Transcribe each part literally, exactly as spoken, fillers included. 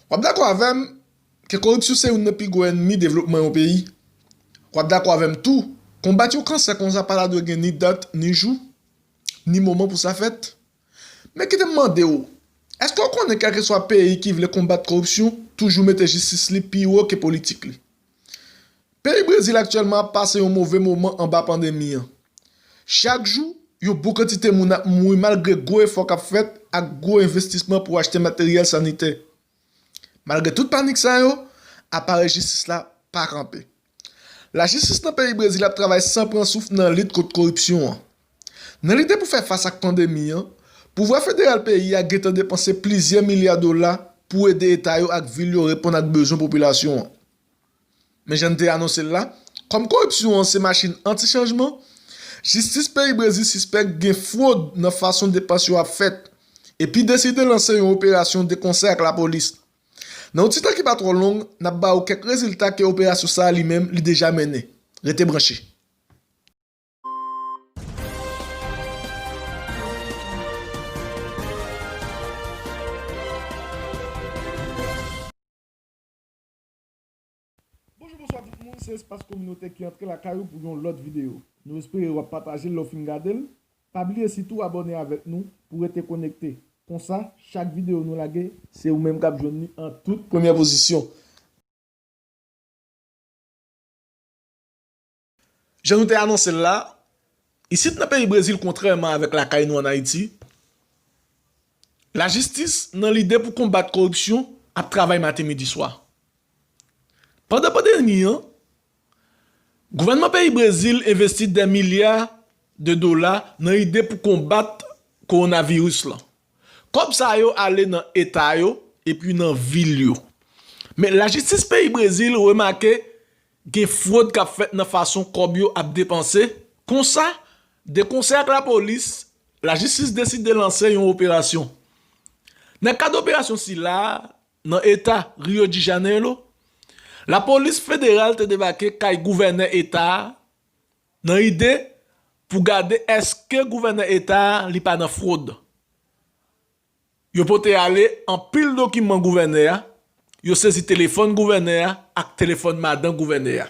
W ap dakò avè m ke koripsyon se youn nan pi gwo ènmi devlopman yon peyi. W ap dakò avè m tou, konbat yon kansè konsa pa ta dwe gen ni dat, ni jou, ni moman pou sa fèt. Men kite m mande w, èske w konnen kèlkeswa peyi ki vle konbat koripsyon toujou mete jistis li pi wo ke politik li? Peyi Brezil aktyèlman ap pase yon move moman anba pandemi an. Chak jou, yon bon kantite moun ap mouri malgre gwo efò k ap fèt ak gwo envestisman pou achte materyèl sanitè. Malgre tout panik sa yo, aparèy jistis la pa kanpe. Lajistis nan peyi Brezil ap travay san pran souf nan lit kont koripsyon an. Nan lide pou fè fas ak pandemi an, pouvwa federal peyi a gentan depanse plizyè milya dola pou ede eta yo ak vil yo reponn ak bezwen popilasyon an. Men jan n te anonse l la, kòm koripsyon an se machin anti-chanjman, jistis peyi Brezil sispèk gen fwod nan fason depans yo ap fèt, epi deside lanse yon operasyon de konsè ak lapolis. Nan yon ti tan ki pa twò long, n ap ba ou kèk rezilta ke operasyon sa a li menm li deja mennen. Rete branche. Bonjou, bonswa tout moun, se Espas Kominotè ki antre lakay ou pou yon lòt videyo. Nou espere w ap pataje l lè w fin gade l. Pa bliye sitou abòne avèk nou pou rete konekte. Konsa, chak videyo nou lage, se ou menm k ap jwenn li an tout premyè pozisyon. Jan nou te anonse l la, isit nan peyi Brezil, kontrèman avèk lakay nou ann Ayiti, lajistis, nan lide pou konbat koripsyon, ap travay maten, midi, swa. Pandan pandemi an, gouvènman peyi Brezil envesti dè milya de dola nan ide pou konbat kowonaviris lan. Kòb sa yo ale nan eta yo epi nan vil yo. Men lajistis peyi Brezil remake gen fwod k ap fèt nan fason kòb yo ap depanse. Konsa, de konsè ak lapolis, lajistis deside lanse yon operasyon. Nan kad operasyon sila a, nan eta Rio de Janeiro, lapolis federal te debake kay gouvènè eta a nan ide pou gade èske gouvènè eta a li pa nan fwod. Yo pote ale anpil dokiman gouvènè a, yo sezi telefòn gouvènè a ak telefòn madan gouvènè a.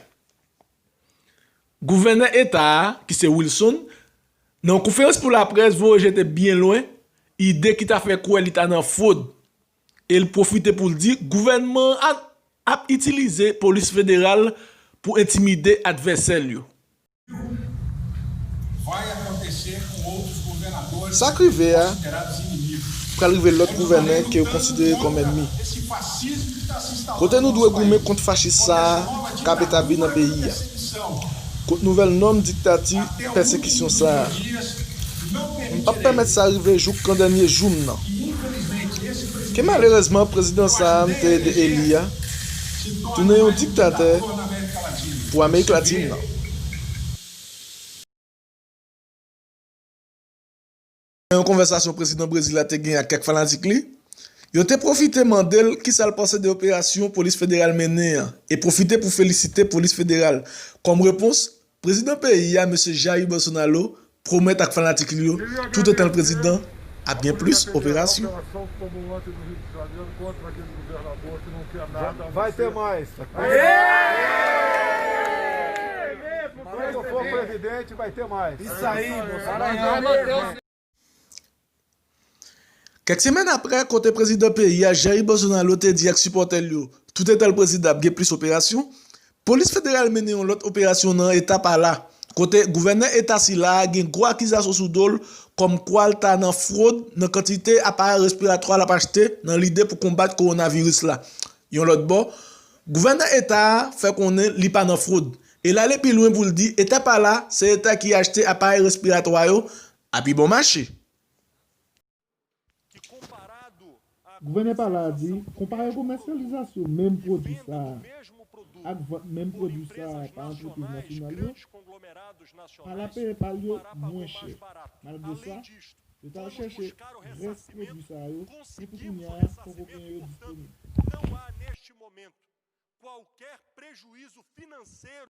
Gouvènè eta a, ki se Wilson, nan yon konferans pou laprès voye jete byen lwen ide ki ta fè kwè li ta nan fwod. E l pwofite pou l di gouvènman an ap itilize polis federal pou entimide advèsè l yo. Sa k rive a pral rive lòt gouvènè ke yo konsidere kòm ènmi. Kote nou dwe goumen kont fachis sa a k ap etabli nan peyi a, kont nouvèl nòm diktati pèsekisyon sa a. M p ap pèmèt sa rive jouk kan dènye jou m nan. Ke malerezman prezidan sa a m te ede eli a tounen yon diktatè pou Amerik Latin nan. Nan yon konvèsasyon prezidan Brezil la te gen ak kèk fanatik li, yo te pwofite mande l kisa l panse de operasyon polis federal mennen an e pwofite pou felisite polis federal. Kòm repons, prezidan peyi a, mesye Jair Bolsonaro, pwomèt ak fanatik li yo, toutotan l prezidan, ap gen plis operasyon. Vai ter mais. Quando eu for presidente, vai ter mais. Isso aí, Bolsonaro. Kèk semèn aprè, kote prezidan peyi a, Jair Bolsonaro, te di ak sipòtè l yo, toutotan l prezidan ap gen plis operasyon, polis federal mennen yon lòt operasyon nan eta pa la, kote gouvènè eta sila a gen gwo akizasyon sou do l, kòmkwa l ta nan fwod nan kantite aparèy respiratwa l ap achte nan lide pou konbat kowonaviris la. Yon lòt bò, gouvènè eta a fè konnen li pa nan fwod, e l ale pi lwen pou l di eta pa la se eta ki achte aparèy respiratwa yo a pi bon mache. Gouvènè pa la a di, konpare komèsyalizasyon menm pwodui sa a ak vant menm pwodui sa a pa antrepriz nasyonal yo, pa la peye pa l yo mwen chè. Malgre sa, yo t al chèche rès pwodui sa a yo, men pou kounye a, poko gen yo disponib. Qualquer prejuízo financeiro.